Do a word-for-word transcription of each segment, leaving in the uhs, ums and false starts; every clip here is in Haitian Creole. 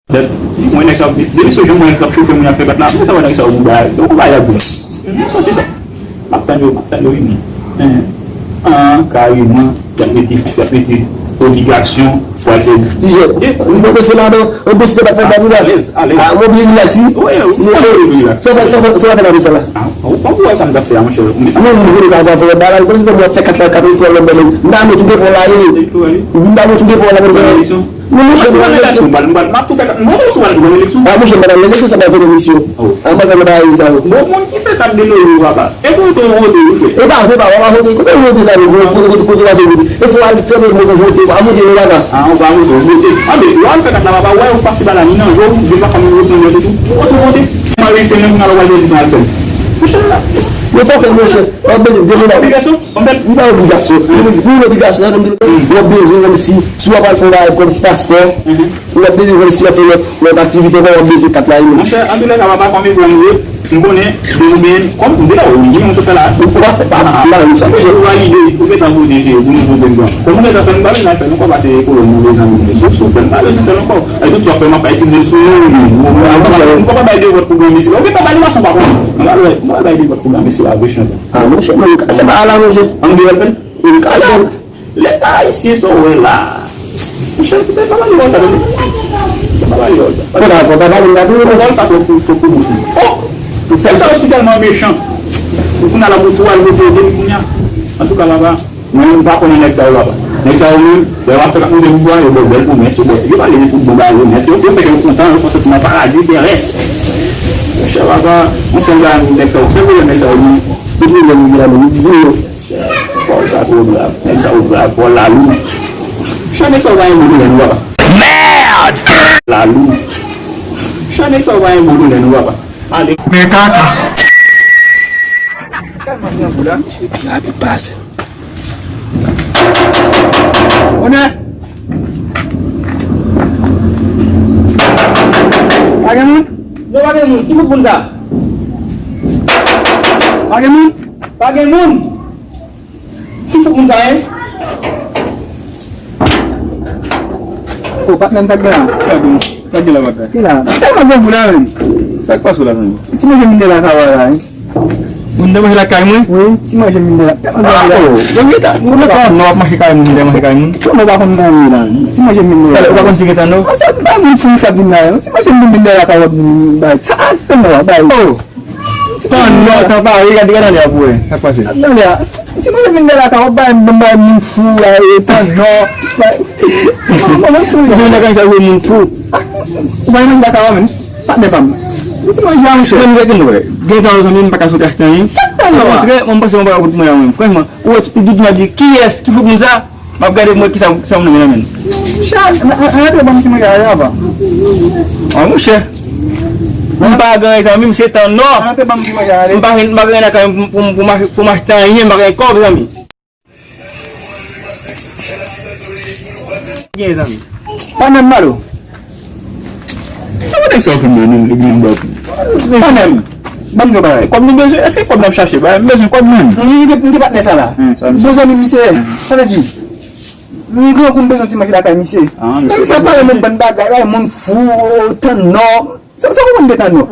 Mwen nèg sa, depi se jan mwen nèg sa ap chofe moun ap fè kat la, mwen sa wè nèg sa yo bagay, yo bagay la byen. Mwen soti sa. M ap tann yo, m ap tann yo vini. An, kareman, y ap mete, y ap mete obligasyon pou al fè. Tijè, ou poko se ladan, ou poko se pa fè bagay la. Alèz, alèz. Ah, mwen byen rilaks, wi. Wi, wi, rilaks. Sa pa, sa pa, sa pa fè nan sa la. Ah, ou pa wè sa m t ap fè a, monchè. Mwen, mwen, mwen, mwen, mwen, fè bagay, kòm si mwen fè kat la, kat la, pou lòt bagay. M ta met tout devan la, wi. M ta met tout devan la, pou sa. Non, non, se pa nan eleksyon, m pral, m pral, m ap tou fè kat, m pa konn si w pral nan eleksyon. Ah, monchè, m pral nan eleksyon, sa pa fè eleksyon. Oh. Ah, m pa fè nan bagay sa yo. Bon, moun ki fè kat de Noyel, papa. E pou ou vote, ou fè. E pa, e pa, w ap vote. Kote ou vote sa, kote, kote, kote, kote w vote? E fò w al fè de moun pou vote, w pa vote non, papa. Ah, ou pa vote, ou vote. Ah, men, w al fè kat la, papa, w wè, ou pase pa la, ni nan jò, ou vin pa fanmi ou vote nan jò, tou. Ou vote, ou vote. Mwen rete, menm nan lòk al pèdi tan al fè. Monchè, la. Yo fò fè, monchè. W ap bezwen de moun. Obligasyon? Anfèt, li pa obligasyon. Pou yon obligasyon, sa vle di, w ap bezwen kòmsi, si w ap al fè yon bagay kòmsi paspò, ou ap bezwen kòmsi w ap fè lòt, lòt aktivite ankò, w ap bezwen kat la, wi. Monchè, antoulèka, papa, kòm egzanp, m konnen, depi w gen, kòm, depi w gen yon sòt la, ou pa fè pa, se pa yon sa, monchè. Ou valide, ou gentan vote pou nouvo prezidan. Kòm ou gentan fè l, m pa bezwen fè l ankò, pase kolon nou, move zanmi nou. Sou, sou fè l, m pa bezwen fè l ankò. Ay, tout sa w fè, m ap itilize l sou nou, wi. M pa bay de vòt pou granmesi. Ou gentan bay li, m pa konnen. M pa bay, m pa bay de vòt pou granmesi la, vre chanpyon. Ah, monchè, non, m ka fè bagay la, monchè. Ann gen wè fè l? M ka fè l. Leta ayisyen sa w wè la. Monchè, kite pa pale wòl sa, tande. Kite pa pale wòl sa. Fò ta, fò ta pale m gate. Wòl sa twòp pou, twòp pou bouch mwen. Oh! Nèg sa yo si tèlman mechan. Ou kounye a la pou tou al vote yo depi kounye a. Antouka, papa, mwen, m pa konnen nèg sa yo, papa. Nèg sa yo menm, lè yo ap fè kat monte pouvwa, yo ba w bèl pwomès, yo ba w, yo pale de tout bon bagay yo nèt. Yo, yo fè kè w kontan, yo panse w nan paradi terès. Monchè, papa, yon sèl bagay, nèg sa yo, sèl pwoblèm nèg sa yo, li, tout pwoblèm li gen la, li di yo. Pòl sa twò grav. Nèg sa yo grav. Pòl la lou. Chan nèg sa yo pa gen bon doulè non papa. Merde! La lou. Chan nèg sa yo pa gen bon doulè non papa. Ale. Men kaka. Misye pi rapid pase. Onè. Pa gen moun? Non, pa gen moun. Ki fout moun sa? Pa gen moun? Pa gen moun. Ki fout moun sa ye? O, patnè m, sa k gen la? Sa k gen? Sa k gen la, patnè? Ki la? Tèlman gen gou la, menm. Sa k pase w la, menm? Ti manje m vin de la kay la, wi. Ou vin de manje lakay mwen? Wi, ti manje m vin de la. Tèlman gen gou la. Oh, bon, gen ta, ou nan tan nò w ap mache kay moun, vin de manje kay moun? Kòman w pa konn bon wi la? Ti manje m vin de la. Ou pa konn si gen tan nò? Sa bay moun fou sa vin la. Ti manje m vin de la kay w ap vin bay. Sa tan nò a bay. Oh! Tan nò, tan pare, gade, gade anlè a pou wè sa k pase. Gade anlè a. Ti manje vin de la kay w ap bay, ban bay moun fou la, e tan nò. Bay. Moun fou. Ti manje lakay sa vre moun fou. Ou pa manje lakay w menm. Patnè pa m. Ti manje a, monchè. Mwen, mwen, mwen, gen tan, zanmi, m pa ka sot achte anyen. Sa k tan nò a? Okontrè, mwen, m panse mwen pa ka kout mwen an menm. Franchman, ou wè tout pitit mwen di, kiyès ki fout moun sa? M ap gade pou m wè kisa, sa moun nan men nan men l. Monchè, an, an, an, antre ban m ti manje a, papa. An, monchè. M pa gen zanmi m, se tan nò. Antre ban m ti manje a, ale. M pa gen, m pa gen lakay pou, pou, pou m ach-, pou m achte anyen, m pa gen kòb, zanmi. Gen zanmi. Pa menm mal ou. Sa pa nèg sa yo fin ban nou, epi nou ba. Pa menm. Ban m yon bagay. Kòb nou bezwen, èske kòb n ap chache? Ba, m bezwen kòb mwen. M gen, m gen patnè sa la. Hmm, sa. Bon zanmi misye. Hmm. Sa vle di, m grangou m bezwen ti manje lakay misye. Ah, misye. Menm sa pa yon menm bann bagay, bay moun fou, tan nò. Sa, sa w konn de tan nò?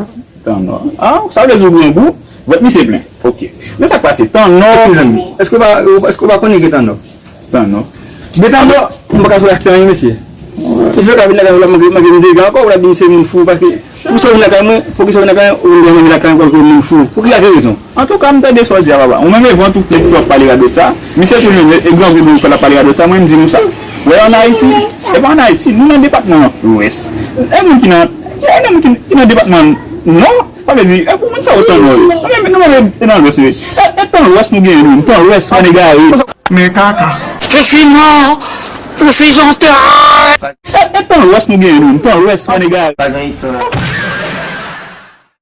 Tan nò. Ah, sa vle di w grangou? Vant misye plen. Ok. Men sa k pase? Tan nò. Èske zanmi? Èske w pa, èske w pa konnen gen tan nò? Tan nò. Gen tan nò, m pa ka sot achte anyen, mesye. Mesye ka vin lakay mwen, l ap mande, mande m dega ankò, w ap di m se moun fou, paske pou sa w vin lakay mwen, pou ki sa w vin lakay mwen, ou vin manje lakay mwen, paske w moun fou. Pou ki rezon? Antouka, m tande sa w di a, papa. Ou menm, evan tout nèg ki ap pale radot sa, misye toujou e grangou nou k ap pale radot sa, mwen, m di nou sa. Wè, ann Ayiti, e pa ann Ayiti, nou nan depatman Lwès. E moun ki nan, e moun ki, ki nan depatman Nò, sa vle di, e pou moun sa yo tan nò yo. Nou menm, nou menm, e nan Lwès nou ye. E, e tan Lwès nou genyen nou menm, tan Lwès, pa negare. Men kaka. Je suis mort, je suis en terre. E, e tan Lwès nou genyen nou menm, tan Lwès, pa negare. Pa gen istwa.